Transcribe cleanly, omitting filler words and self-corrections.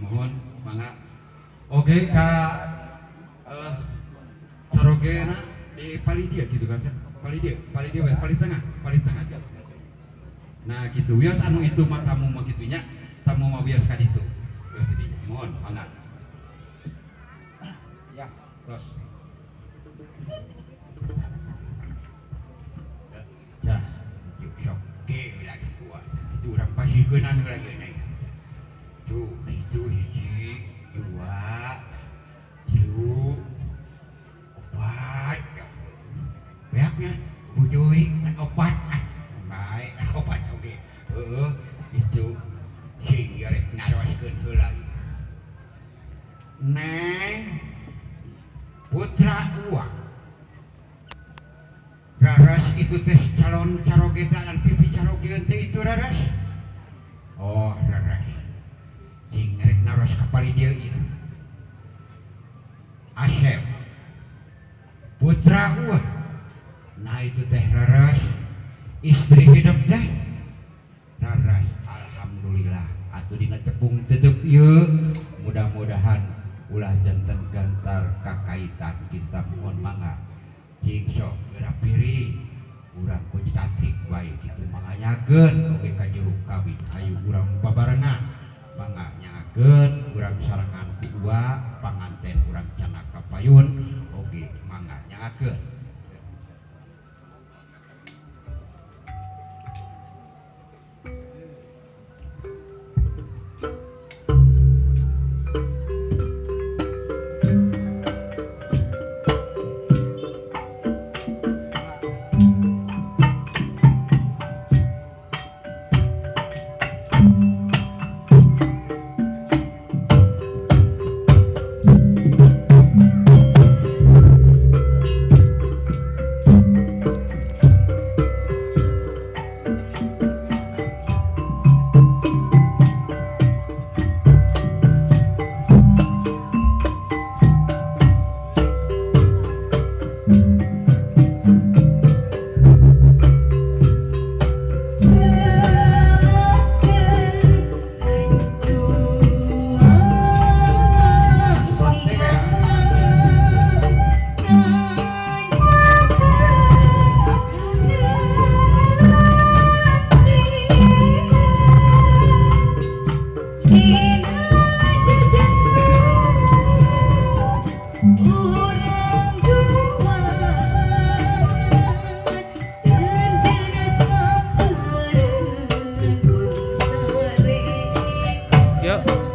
Mohon mangga. Oke ka carogena di palidia gitu kan, palidia, palidia we, pali tengah, pali tengah. Nah gitu, wios anu itu mah tamu mah kitu nya, tamu mah wios ka ditu. Wios di dinya. Mohon mangga. Ya, terus. Ya, itu sok ge lagi kuat. Itu urang pasihkeunana lagi naik. Tuh, itu hiji, dua, tilu, opat. Beaknya bujui kan opat. Ah, baik, opat oge. Heeh, itu sing rek naroskeun heula. Neng putra uang raras itu teh calon caroge dan pipi caroge teh itu raras. Oh raras cing rek naros ka pali dieu ieu. Asep putra uang, nah itu teh raras istri hidup teh raras. Alhamdulillah atuh dina tepung tetep ieu, mudah-mudahan ulah janten gantar kakaitan kita. Mohon mangga cing sok geura piring urang ku catrik bae kitu manganyakeun oge ka juru kawin. Ayo urang babarengan mangga nyangakeun urang sarengan ku ua panganten urang canaka kapayun oge mangga nyangakeun. Yuk.